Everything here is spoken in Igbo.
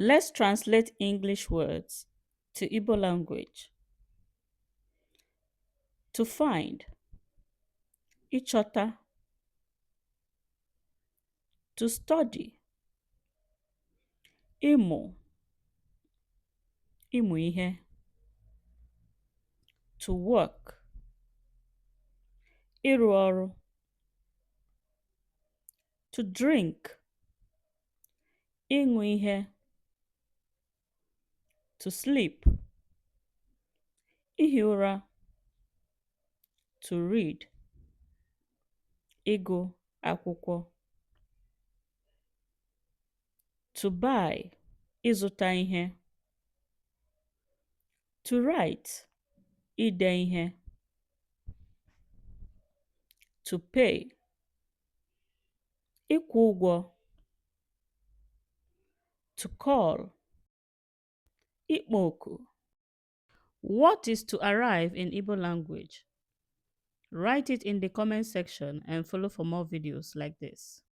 Let's translate English words to Igbo language. To find, ịchọta. To study, ịmụ, ịmụ ihe. To work, ịrụ ọrụ. To drink, ịṅụ ihe. To sleep, ihi ụra. To read, ịgụ akwụkwọ. To buy, ịzụta ihe. To write, ide ihe. To pay, ịkwụ ụgwọ. To call, ịkpọ oku. What is "to arrive" in Igbo language? Write it in the comment section and follow for more videos like this.